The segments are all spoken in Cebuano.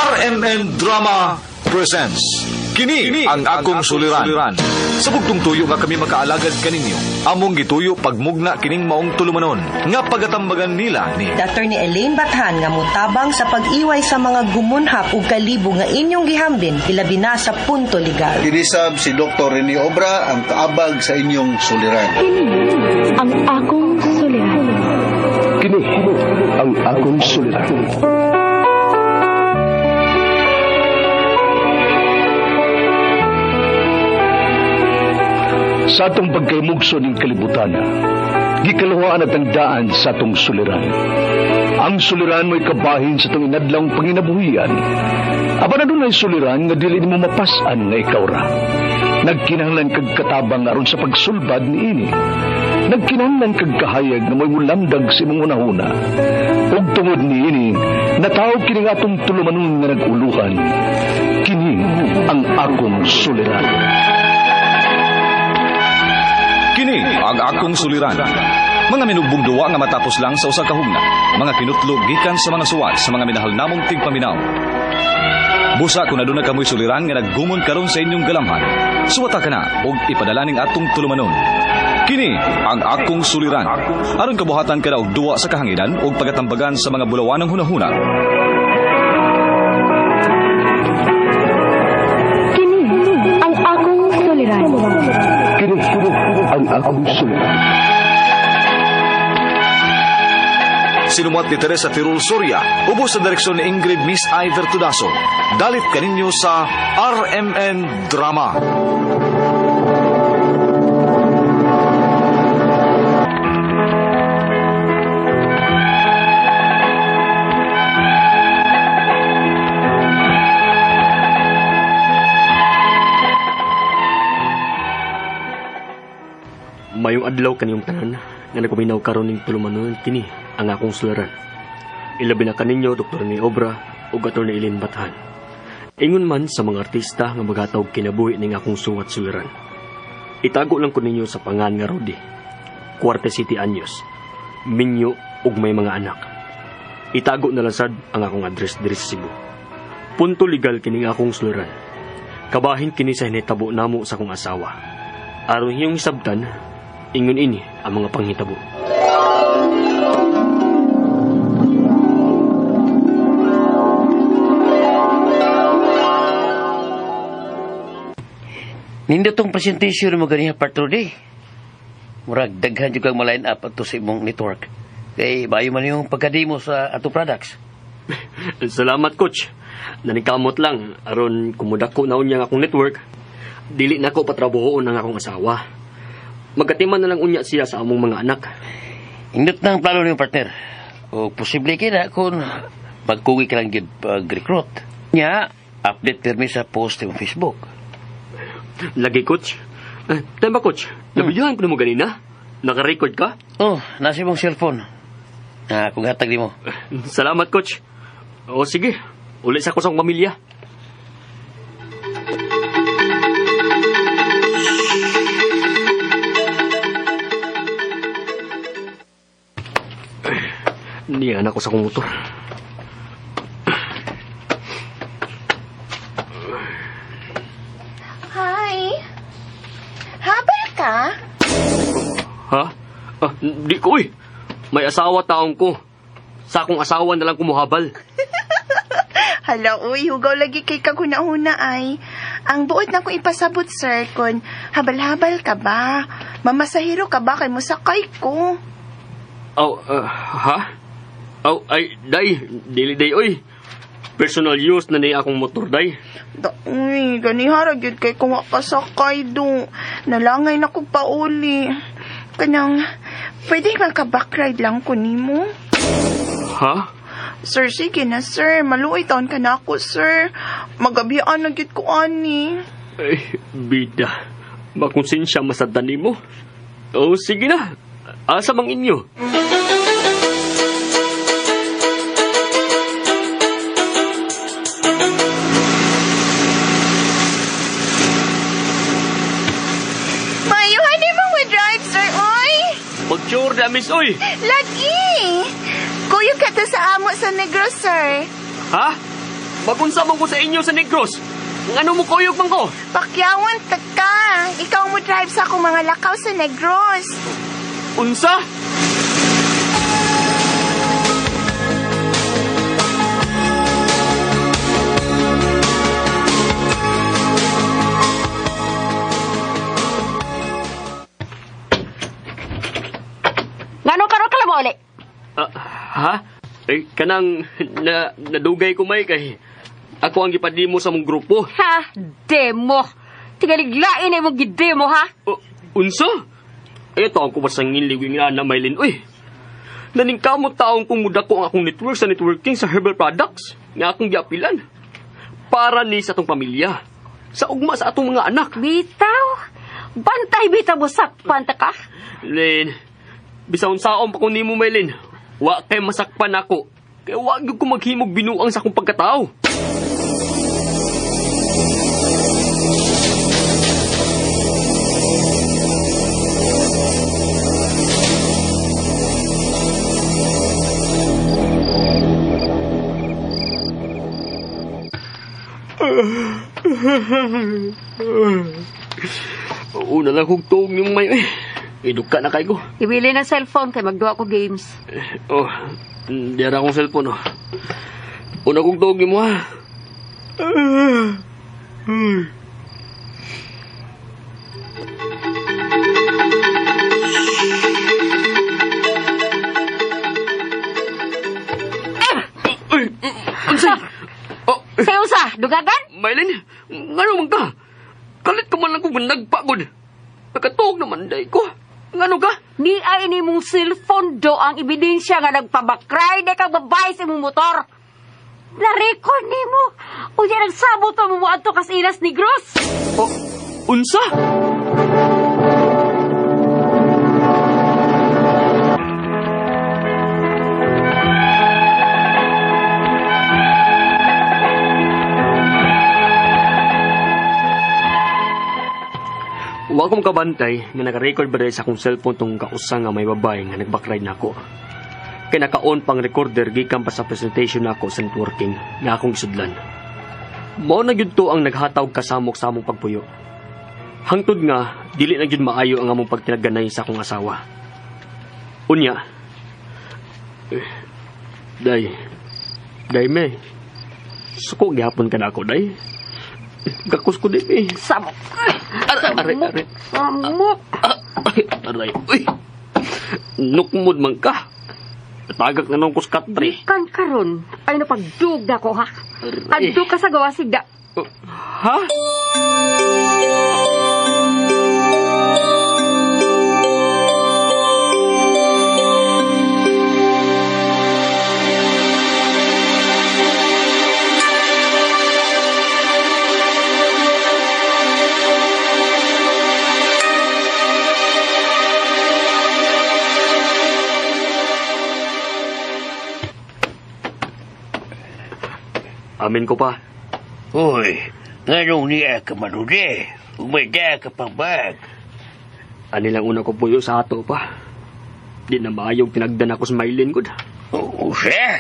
RMN Drama presents Kini ang akong suliran. Sa bugtong tuyo nga kami makaalagad kaninyo, among gituyo pagmugna kining maong tulumanon nga pagatambagan nila ni Attorney Elaine Bathan nga mutabang sa pag-iway sa mga gumunhap ug kalibo nga inyong gihambin ilabi na sa punto legal. Kinisab si Dr. Rene Obra ang kaabag sa inyong suliran. Kini ang akong suliran. Kini ang akong suliran. Sa atong pagkaymugso ning kalibutan, gikaluhaan at ang daan sa atong suliran. Ang suliran mo'y kabahin sa atong inadlawng panginabuhian. Apan adunay suliran nga dili nimo mapas-an nga ikaw ra. Nagkinahanglan kag katabang aron sa pagsulbad niini. Nagkinahanglan kag kahayag nga mo'y mulamdag sa imong hunahuna. Ug tungod niini, natawag kini nga atong tulumanon nga nag-uluhan. Kini ang akong suliran. Kini ang akong suliran. Mga minugbong duwa nga matapos lang sa usa ka hugna. Mga kinutlog gikan sa mga suwat sa mga minahal namong tigpaminaw. Busa kung aduna kamoy suliran nga naggumon karon sa inyong galamhan, suwata ka na og ipadala ning atong tulumanon. Kini ang akong suliran. Aron kabuhatan ka na og duwa sa kahanginan og pagatambagan sa mga bulawanang hunahuna. Kini ang akong suliran. Kini ang akong suliran. Sinumuat ni Teresa Tirul Soria, ubos sa direksyon ni Ingrid Miss Iver Tudaso. Dalit kaninyo sa RMN Drama. Mayong adlaw kaniyong tanan nga nagpaminaw karon ning tulumanon, kini ang akong suliran. Ilabi na kaninyo Dr. Rene Obra ug Attorney Elaine Bathan. Ingon man sa mga artista nga maghataw kinabuhi ning akong suwat suliran. Itago lang ko ninyo sa pangan nga Rodi, Cuarte City anyos, minyo ug may mga anak. Itago na lang sad ang akong address diri sa Cebu. Punto legal kining akong suliran. Kabahin kini sa hinitabo namo sa akong asawa. Aron hiyong hisabtan, ingon ini ang mga panghitabo. Nindot tong presentation mo ganiha part 2 day. Murag daghan jud kang ma-line up adto sa imong network. Kay bayo man yung pagkademo sa ato products. Salamat, coach. Naningkamot lang aron kumudako na unya ang akong network. Dili na ko patrabuhoon ang akong asawa. Magkatiman na lang unya siya sa among mga anak. Indot na ang plano niyong partner. O posible kina kung magkugi ka lang gyud pag-recruit. Nya, update pirmi sa post imong Facebook. Lagi, coach. Tema, coach. Nabidyohan ko na mo ganina. Naka-record ka? Oh, nasa imong cellphone. Ah, kung hatag di mo. Salamat, coach. O sige, uli sa ko sa akong pamilya. Niya na ko sa akong motor. Hi. Habal ka? Ha? Ah, di ko eh. May asawa taong ko. Sa akong asawa na lang kumuhabal. Hala, uy, hugaw lagi kay kaguna-huna ay. Ang buot na kong ipasabot, sir, kung habal-habal ka ba? Mamasahiro ka ba kay musakay ko? Aw, ha? Aw, ay, day. Dili day, oy. Personal use na niya akong motor, day. Da, uy, ganihara gyud kay kung makasakay do. Nalangay na ko pauli. Kanang, pwede magka-backride lang ko nimo? Ha? Sir, sige na, sir. Maluoy taon ka na ako, sir. Magabian na gyud ko, ani. Ay, bida. Makonsensya masadan nimo. Oh, sige na. Asa mang inyo? Mayuhan ni mo drive, sir, oy. Pagtsure na, miss, oy. Lagi! Kuyog ka to sa amo sa Negros, sir. Ha? Magunsa man ko sa inyo sa Negros. Ngano mo kuyog man ko? Pakyawon ta ka. Ikaw mo drive sa akong mga lakaw sa Negros. Unsa? Ngano karon ka lang mo uli? Ha? Eh, kanang nadugay ko may kay ako ang gipadimo sa mong grupo. Ha? Demo. Tingaliglain na imong gidemo, ha? Unsa? Ay, ito ang kumasangin liwing na na, Mylene. Uy, naningkamot taong kung mudako ang akong network sa networking sa herbal products nga akong giapilan. Para ni sa atong pamilya. Sa ugma sa atong mga anak. Bitaw. Bantay bitaw mo sakpan ta ka. Lin, bisaon saon pa ko nimo, Mylene. Wa kay masakpan ako. Kaya wa gyud ko maghimog binuang sa akong pagkatao. Una lang kong tuog niyong may... Iduka na kay ko. Ibili ng cellphone kay magduwa ko games. Oh, diara akong cellphone, oh. Una kong tuog niyo mo, ha. Uy, unsay? Oh, Sayo sa, dugagan? Mylene, ngano man ka? Kalit ka man lang kung nagpagod. Nakatuog naman day ko. Ngano ka? Ni ay ni mong cellphone do ang ebidensya nga nagpabakray na kang babae sa imong motor. Na-record nimo. Unya nagsabot pa mo moadto kas Ilas Negros. Oh, unsa? Wa kong kabantay nga naka-record ba sa akong cellphone tong kausa nga may babae nga nag-backride na ako. Kay naka-on pang recorder gikan pa sa presentation nako sa networking nga akong gisudlan. Mao na gyud to ang naghatawg kasamok sa among pagpuyo. Hangtod nga dili na gyud maayo ang among pagtinaganay sa akong asawa. Unya, day, day me, suko gihapon ka na ako, day. Gakos ko din eh. Samok. Aray, aray. Samok. Aray, uy. Nukmod man ka. Tagak na nung kuskatri. Gikan karon ay napagdug na ko, ha. Adto ka sa gawasigda. Ha? Amin ko pa. Uy, nganong niya ka manude? Umay ka pang bag. Ani lang una ko puyo sa ato pa. Di na maayong tinagdan ako sa Mylene ko. Oo, siya.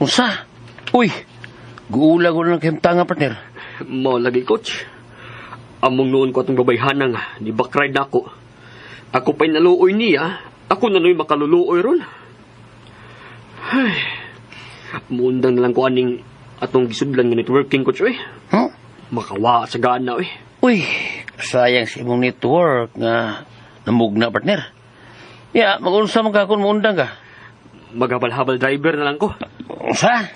Unsa? Uy, guula ko ng kahimtanga, partner. Mao lagi, coach. Among noon ko atong babayhanang, ni backride na ako. Ako pa'y naluoy niya, ako na nu'y makaluluoy ron. Ay, muundang na lang ko aning atong gisudlan nga networking, coach, uy. Huh? Makawa sa gana, uy. Uy, sayang sa imong network nga namugna, partner. Ya, mag-unsa man ka kung muundang ka. Maghabal-habal driver na lang ko. Unsa?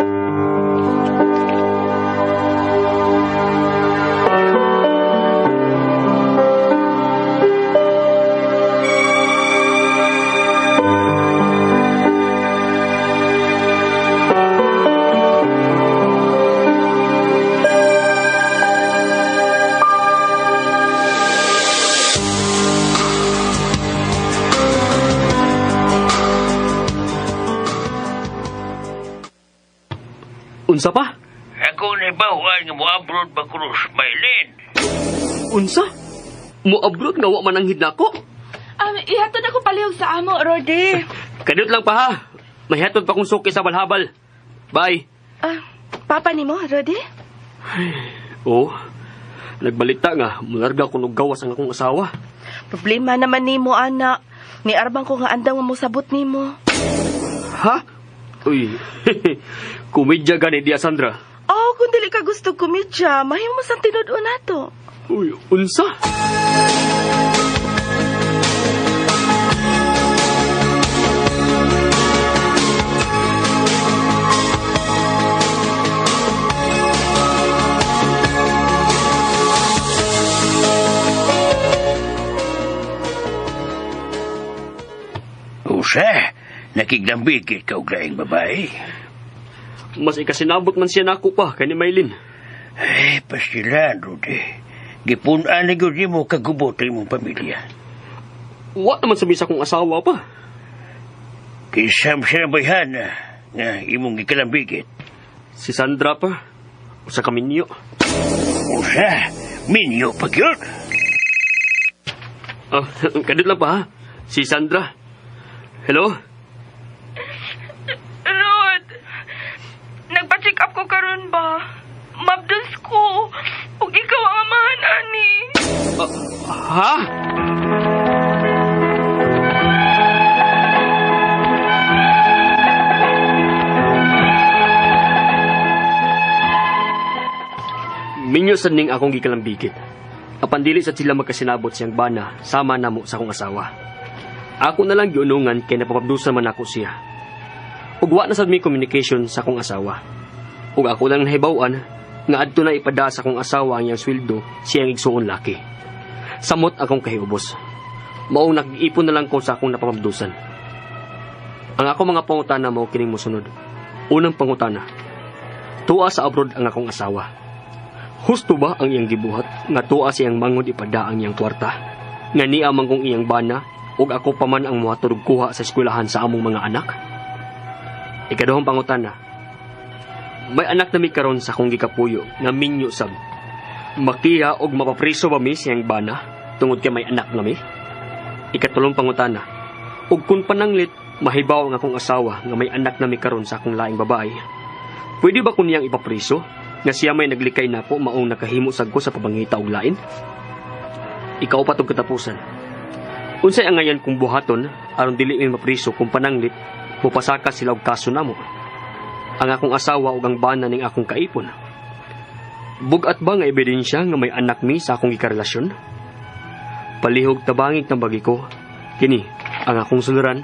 Unsa pa? Ako nahibawan nga mo-abroad ba Cruz, Maylin. Unsa? Mo-abroad nga wa mananghid nako? Ihatod ako palihog sa amo, Rodi. Kadiyot lang pa ha. Mahihatod pa kong suki sa balhabal. Bye. Papa nimo, Rodi? Oh, nagbalita nga, mularga ko gawas ang akong asawa. Problema naman nimo, anak. Niarbang ko nga andang mo sabot nimo. Ha? Uy, komedya gani diya, Sandra. Oh, kung dili ka gusto komedya, mahimo sang tinud-on nato. Uy, unsa? Usa, nakiglambigit ka og laing babae. Mas ikasinabot man siya nako pa kay ni Maylin. Eh, pastilan, Rudy. Gipun-an na gyud nimo kagubot ang imong pamilya. Wa naman sabi sa akong asawa pa. Kinsa man siya bayhan nga imong gikalambigit. Si Sandra pa. Usa ka minyo. Usa, minyo pa gyud. Ah, kadiyot lang pa ha. Si Sandra. Hello? Rod, nagpa-check up ko karon ba? Mabdus ko. Ug ikaw ang amahan, ani. Ha? Minyo sa ning akong gikalambigit. Apan dili sa sila magkasinabot siyang bana, sama namo sa akong asawa. Ako na lang giunungan kay napapabdusan man ako siya. Ug wa na sad mi communication sa akong asawa. Ug ako lang nahibaw-an nga adto na ipada sa akong asawa ang iyang sweldo siyang igsuon laki. Samot akong kahiubos. Maong nag-ipon na lang ko sa akong napapabdusan. Ang ako mga pangutana mao kining mosunod. Unang pangutana. Tuwa sa abroad ang akong asawa. Husto ba ang iyang gibuhat nga tuwa siyang mangod ipada ang iyang kwarta? Nga niya man kong iyang bana ug ako pa man ang mohatod og kuha sa eskwelahan sa among mga anak? Ikaduhang pangutana. May anak na mi karon sa akong gikapuyo nga minyo sab. Makiha og mapapriso ba mi siyang bana tungod kay may anak na mi? Ikatulong pangutana. Ug kun pananglit mahibaw ang akong asawa nga may anak na mi karon sa akong laing babae, pwede ba kun niyang ipapriso nga siya may naglikay nako maong nakahimo sad ko sa pabangita og lain? Ikaupat og katapusan. Unsay angayan kung buhaton aron dili mi mapriso kung pananglit mupasaka sila og kaso namo? Ang akong asawa ug ang bana ning akong kaipon. Bug-at ba nga ebidensya nga may anak mi sa akong gikarelasyon? Palihog tabangig tambagi ko, kini ang akong suliran,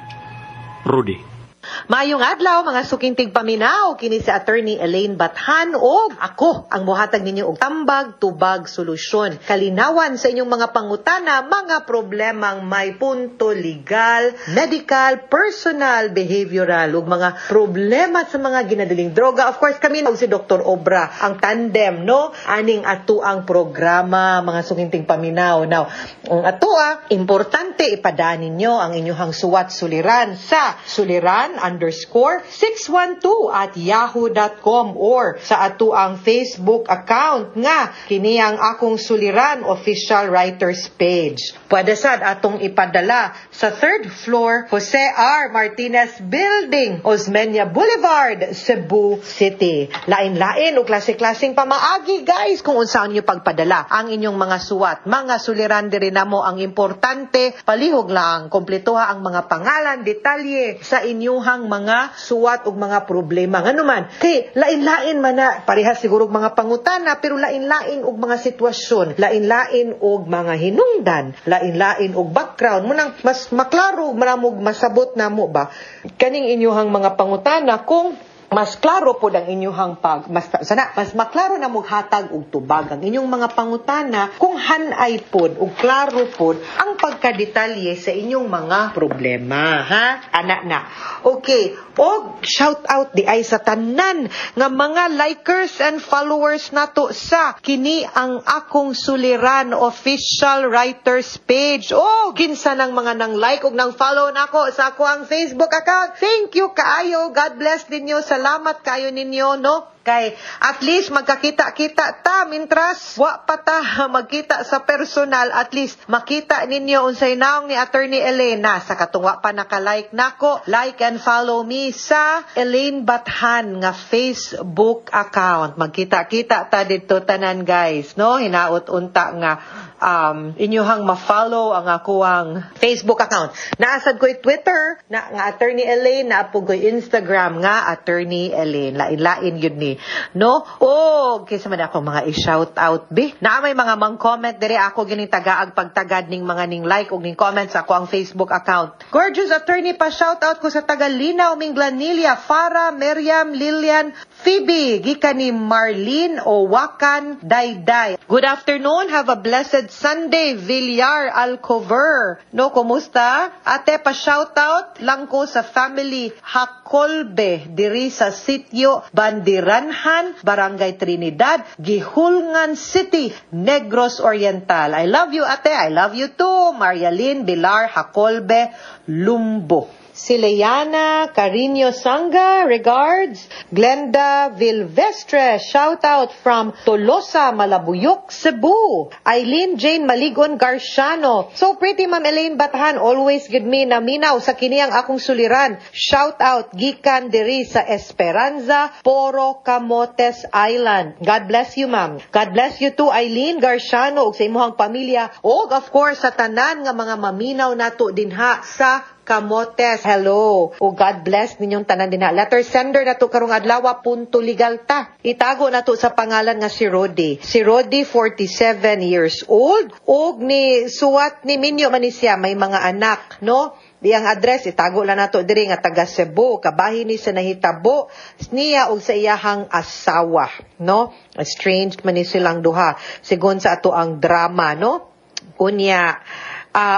Rudy. Maayong adlaw mga suking tigpaminaw, kini si Attorney Elaine Bathan og ako ang mohatag ninyo og tambag tubag solusyon. Kalinawan sa inyong mga pangutana, mga problemang may punto legal, medical, personal, behavioral ug mga problema sa mga ginadaling droga. Of course kami og si Dr. Obra ang tandem, no, aning ato ang programa mga suking tigpaminaw. Now, ang atoa importante ipadaan ninyo ang inyong suwat suliran sa suliran_612@yahoo.com or sa ato ang Facebook account nga kini ang akong suliran official writers page. Pwede sad atong ipadala sa 3rd floor Jose R. Martinez Building, Osmeña Boulevard, Cebu City. Lain-lain o klase-klaseng pamaagi guys kung unsaon niyo pagpadala ang inyong mga suwat, mga suliran diri namo. Ang importante palihog lang kompletuha ang mga pangalan, detalye sa inyuhang mga suwat ug mga problema. Nganuman, kay lain-lain man na, parehas siguro og mga pangutana, pero lain-lain og mga sitwasyon, lain-lain og mga hinungdan, lain-lain og background. Munang mas maklaro manamog masabot namo ba kaning inyuhang mga pangutana kung mas klaro pod ang inyuhang pag mas sana mas maklaro na mong hatag og tubag ang inyong mga pangutana kung hanay pod og klaro pod ang pagkadetalye sa inyong mga problema, ha, ana na. Okay, og shout out di ay sa tanan nga mga likers and followers nato sa kini ang akong suliran official writers page. Oh, kinsa nang mga nang like og nang follow nako sa ako ang Facebook account. Thank you kaayo. God bless ninyo sa Salamat kayo ninyo, no? Kay at least magkakita-kita ta mintras wa pa ta magkita sa personal, at least makita ninyo unsay naong ni Attorney Elena. Sa katong wa pa naka-like nako, like and follow me sa Elaine Bathan nga Facebook account. Magkita-kita ta didto tanan, guys, no? Hinaot unta nga inyuhang ma-follow ang akuang Facebook account. Naa sad ko'y Twitter na nga Attorney Elaine, naa po ko'y Instagram nga Attorney Elaine. Lain-lain yun ni. No? O, kaysa man ako mga i-shout out, be. Naa may mga mang-comment dire, ako gining tagaag pagtagad ning mga ning like ug ning comments ako ang Facebook account. Gorgeous attorney, pa shout out ko sa taga Linaw, Minglanilla, Farah, Miriam, Lilian, Phoebe, gikan ni Marlene o Wakan Dayday. Good afternoon, have a blessed Sunday, Villar Alcover. No, kumusta? Ate, pa shout out lang ko sa family Hakolbe diri sa Sitio Bandiranhan, Barangay Trinidad, Guihulngan City, Negros Oriental. I love you, ate. I love you too. Marialyn Bilar Hakolbe Lumbo. Si Leana Carino Sanga, regards. Glenda Vilvestre, shout out from Tolosa, Malabuyok, Cebu. Eileen Jane Maligon Garciano. So pretty, Ma'am Elaine Bathan, always gud mi naminaw sa kiniyang akong suliran. Shout out gikan diri sa Esperanza, Poro, Camotes Island. God bless you, ma'am. God bless you too, Eileen Garciano, ug sa imuhang pamilya. Og of course, sa tanan nga mga maminaw nato dinha sa Camotes. Hello. O God bless ninyong tanan dinha. Letter sender nato karong adlaw, punto legal ta. Itago nato sa pangalan nga si Rodi. Si Rodi, 47 years old, og ni suwat ni minyo man ni siya, may mga anak, no? Di ang address itago lang nato diri nga taga Cebu, kabahin ni sa nahitabo niya og sa iyahang asawa, no? Estranged man ni silang duha sigon sa ato ang drama, no? Unya,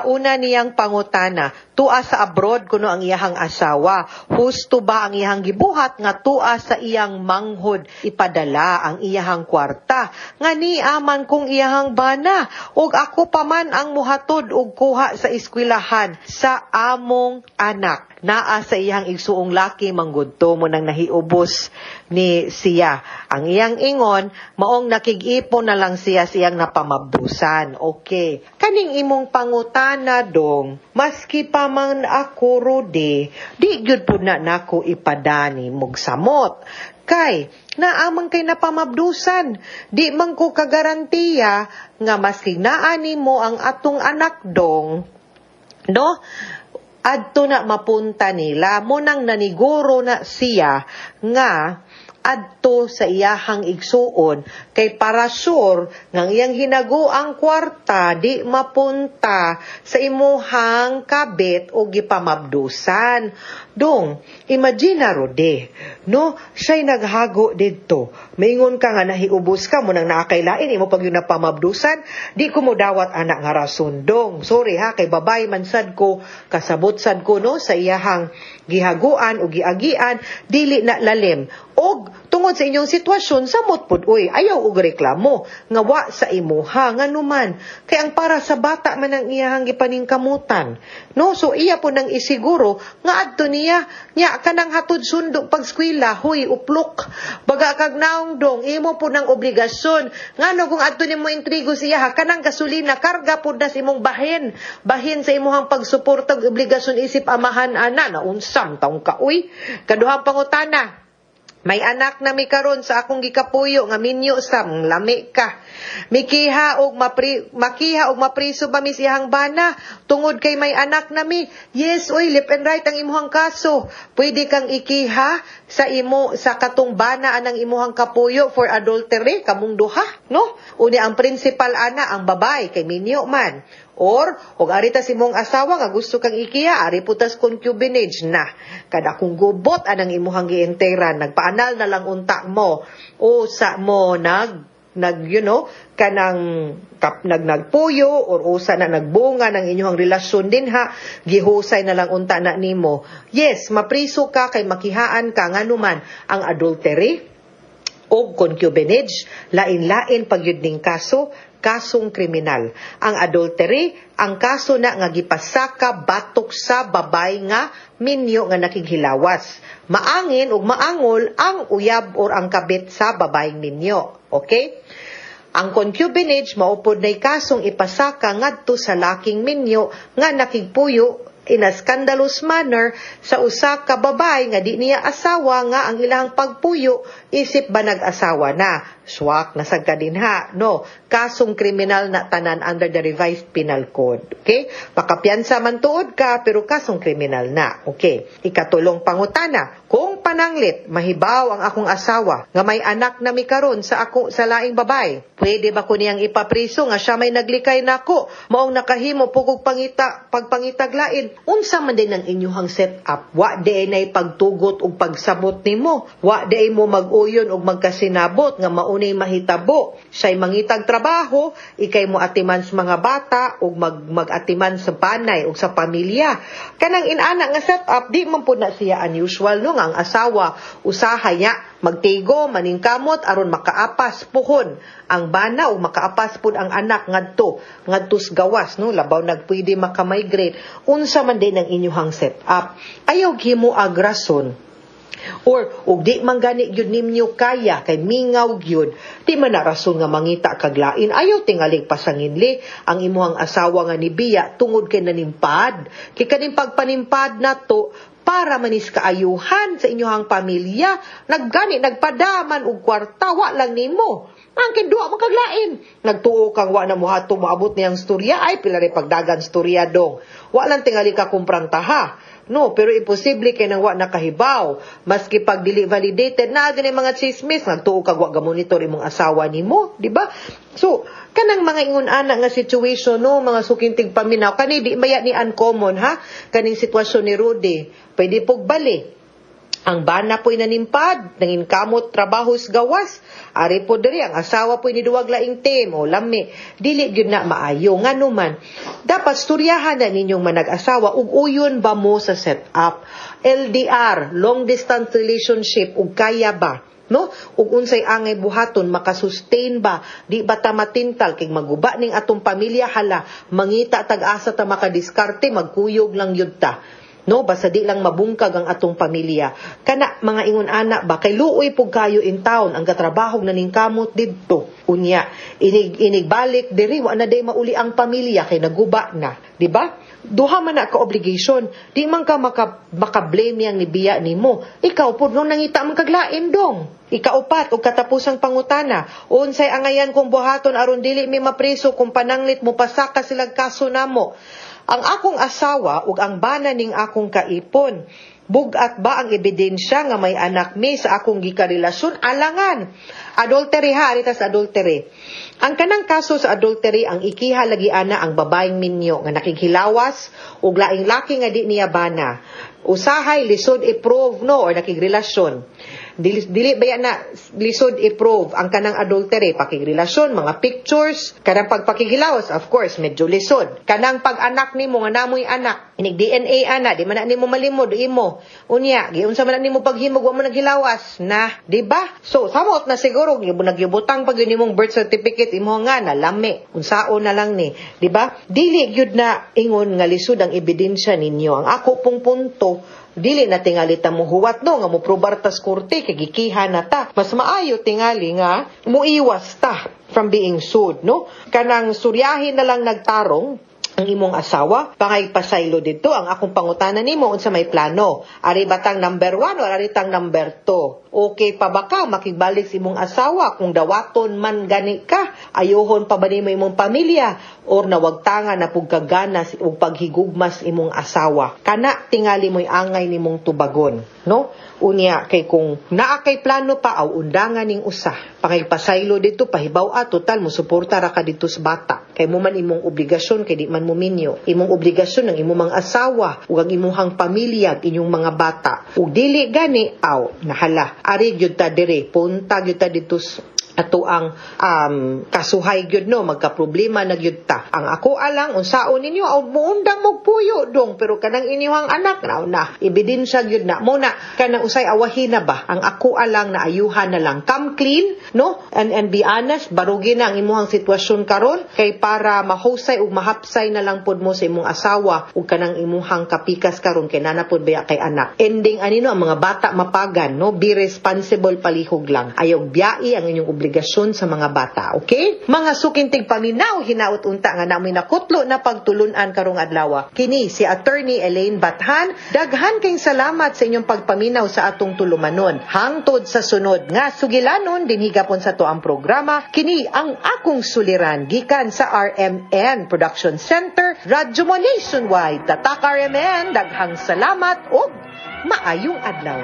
una niyang pangutana, tua sa abroad kuno ang iyahang asawa. Husto ba ang iyahang gibuhat nga tua sa iyang manghod ipadala ang iyahang kwarta? Nga niaman kung iyahang bana ug ako pa man ang muhatod og kuha sa eskwelahan sa among anak. Naa sa iyang igsuong laki manggod to mo nang nahiubos ni siya. Ang iyang ingon, maong nakig-ipon na lang siya siyang napamabdusan. Okay. Kaning imong pangutana dong, maski pa man ako rodi, di gyud pud na nako ipadani mugsamot. Kay, naamang kay napamabdusan. Di man ko kagarantiya nga maski naani mo ang atong anak dong, no? Adto na mapunta nila mo nang naniguro na siya nga adto sa iyahang igsuon kay para sure nga ang iyang hinago ang kwarta di mapunta sa imuhang kabit o gipamabdusan. Dong, imagine na rode, no? Siya'y naghago didto. Maingon ka nga nahiubos ka mo nang nakakailain imo pag yun napamabdusan, di ko mo dawat anak nga rason dong. Sorry ha, kay babay man sad ko, kasabot sad ko no sa iyahang gihaguan o giagian, dili na lalim. Og tungod sa inyong sitwasyon, samot pud uy, ayaw og reklamo nga wa sa imuha nganuman kay ang para sa bata man ang iyahang gipaningkamutan. No, so iya po nang isiguro nga adto niya nya kanang hatod sundo pag eskwela, huy uplok. Baga kag naong dong, imo po nang obligasyon. Ngano kung adto nimo intrigo siya ha, kanang gasolina karga pud na sa imong bahin. Bahin sa imuhang pagsuporta og obligasyon isip amahan ana na unsam taong ka uy. Kaduhang pangutana, may anak na mi karon sa akong gikapuyo nga minyo sa lami ka. Mikiha og mapriso ba mi siyang bana tungod kay may anak na mi? Yes, oy, left and right ang imuhang kaso. Pwede kang ikiha sa imo sa katong bana anang imuhang kapuyo for adultery kamong duha, no? Uni ang principal ana ang babay kay minyo man. Or, og ari ta si mong asawa nga gusto kang ikiha, ari putas concubinage na. Kada kung gubot anang imuhang gienteran, nagpaanal na lang unta mo o sa mo nag nag you know kanang kap, nag nagpuyo or usa na nagbunga ng inyong relasyon dinha, gihusay na lang unta na nimo. Yes, mapriso ka kay makihaan ka nganuman ang adultery. Ug concubinage, lain-lain pagyud ning kaso, kasong kriminal. Ang adultery, ang kaso na nga gipasaka batok sa babay nga minyo nga nakighilawas. Maangin ug maangol ang uyab or ang kabit sa babaeng minyo. Okay? Ang concubinage maupod nay kasong ipasaka ngadto sa laking minyo nga nakigpuyo in a scandalous manner sa usa ka babay nga di niya asawa, nga ang ilang pagpuyo isip ba nag-asawa na. Swak na sad ka dinha, no? Kasong kriminal na tanan under the Revised Penal Code. Okay, makapiyansa man tuod ka, pero kasong kriminal na. Okay, ikatulong pangutana: kung pananglit mahibaw ang akong asawa nga may anak na mi karon sa ako sa laing babay, pwede ba ko niyang ipapriso nga siya may naglikay nako, maong nakahimo pugog pangita pagpangitag lain? Unsa man din ang inyuhang set up, wa di nay pagtugot ug pagsabot nimo, wa di mo mag-uyon ug magkasinabot nga maunay mahitabo. Siya'y mangitag trabaho, ikay mo atiman sa mga bata ug mag-atiman sa banay ug sa pamilya. Kanang inana nga set up, di man pud na siya unusual, no, nga ang asawa usahay niya magtigo, maningkamot aron makaapas puhon ang bana ug makaapas pud ang anak ngadto ngadto sa gawas, no, labaw nagpwede makamigrate. Unsa man din ang inyuhang set up, ayaw himo agrason or ug di man gani gyud ninyo kaya kay mingaw gyud, di man na rason nga mangita kag lain. Ayaw tingalig pasanginli ang imuhang asawa nga nibiya tungod kay nanimpad, kay kaning pagpanimpad nato para manis kaayuhan sa inyuhang pamilya. Naggani nagpadaman og kwarta, wa lang nimo ang kinduha man kag lain. Nagtuo kang wa na mohato moabot niyang storya, ay pila rin pagdagan storya dong. Wa lang tingali ka kumprantaha. No, pero imposible kay nang wa nakahibaw. Maski pag dili validated na gani mga chismis, nagtuo kag wa gamonitor imong asawa nimo, di ba? So, kanang mga ingon ana nga situation, no, mga suking tigpaminaw, kani di maya ni uncommon ha, kaning sitwasyon ni Rudy. Pwede pog bali. Ang bana po'y nanimpad, nangin kamot trabaho sa gawas. Ari po diri, ang asawa po'y niduwag laing team, o lami. Dili gyud na maayo. Ngano man, dapat storyahan na ninyong manag-asawa, ug uyon ba mo sa setup? LDR, long distance relationship, ug kaya ba? No? Ug unsay angay buhaton, makasustain ba? Di ba ta matintal kay maguba ning atong pamilya? Hala, mangita tag-asa ta makadiskarte, magkuyog lang yud ta. No, basta di lang mabungkag ang atong pamilya. Kana mga ingon ana ba, kay luoy pug kayo in town ang gatrabaho na ning kamot didto. Unya, inig inigbalik diri, wa na day mauli ang pamilya kay naguba na, di ba? Duha man na ka obligation. Di man ka maka-blame yang nibiya nimo. Ikaw pud nung nangita man kaglain dong. Ikaupat ug katapusang pangutana, unsay angayan kong buhaton aron dili mi mapriso kung pananglit mo pasaka silag kaso namo? Ang akong asawa ug ang bana ning akong kaipon. Bugat ba ang ebidensya nga may anak mi sa akong gikarelasyon? Alangan. Adultery ha, arita sa adultery. Ang kanang kaso sa adultery, ang ikiha lagi ana ang babaeng minyo nga nakighilawas ug laing laki nga di niya bana. Usahay lisod i-prove, no, or nakigrelasyon. Dili, dili ba yan na lisod i-prove ang kanang adultery, pakigrelasyon, mga pictures, kanang pagpakighilawas, of course, medyo lisod. Kanang pag-anak nimo nga namoy anak, inig DNA ana, di man na nimo malimod imo. Unya, giunsa man na nimo paghimog wa mo naghilawas na, di ba? So, samot na siguro nagyubutang pag yun imong birth certificate imo nga na lami. Unsaon na lang ni, di ba? Dili gyud na ingon nga lisod ang ebidensya ninyo. Ang ako pong punto, dili na tingali ta mo huwat, no, nga mo probar tas korte kay gikiha na ta. Mas maayo tingali nga muiwas ta from being sued, no? Kanang suryahin na lang nagtarong ang imong asawa, pangay pasaylo didto. Ang akong pangutana nimo, unsa may plano? Ari batang number 1 o ari tang number 2? Okay pa ba ka makigbalik sa imong asawa kung dawaton man gani ka? Ayuhon pa ba nimo imong pamilya or nawagtanga na pug kagana ug paghigugmas imong asawa? Kana tingali mo'y angay nimong tubagon, no? Unya kay kung naa kay plano pa, aw undangan ning usa. Pangay pasaylo didto, pahibaw a total mo suporta ra ka didto sa bata. Kay mo man imong obligasyon kay di man mo minyo. Imong obligasyon ang imong mga asawa ug ang imong pamilya, ug inyong mga bata. Ug dili gani, aw nahala. Ari gyud ta dire, punta gyud ta didto. Ato ang kasuhay gyud, no, magka-problema na gyud ta. Ang ako alang, unsaon ninyo aw muundang mo puyo dong, pero kanang inyong anak na na ebidensya gyud na mo na kanang usay awahin na ba. Ang ako alang na ayuhan na lang, come clean, no, and be honest. Barugi na ang imuhang sitwasyon karon kay para mahusay ug mahapsay na lang pod mo sa imong asawa ug kanang imuhang kapikas karon kay nana pod baya kay anak. Ending ani, no, ang mga bata mapagan, no. Be responsible, palihog lang. Ayaw biyai ang inyong obligasyon sa mga bata, okay? Mga suking tigpaminaw, hinaut unta nga namoy nakutlo na pagtulunan karong adlaw. Kini si Attorney Elaine Bathan. Daghan kayong salamat sa inyong pagpaminaw sa atong tulumanon. Hangtod sa sunod nga sugilanon dinhi gapon sa atuang programa, kini ang Akong Suliran, gikan sa RMN Production Center, Radyo Mo Nationwide. Tatak RMN, daghang salamat ug maayong adlaw.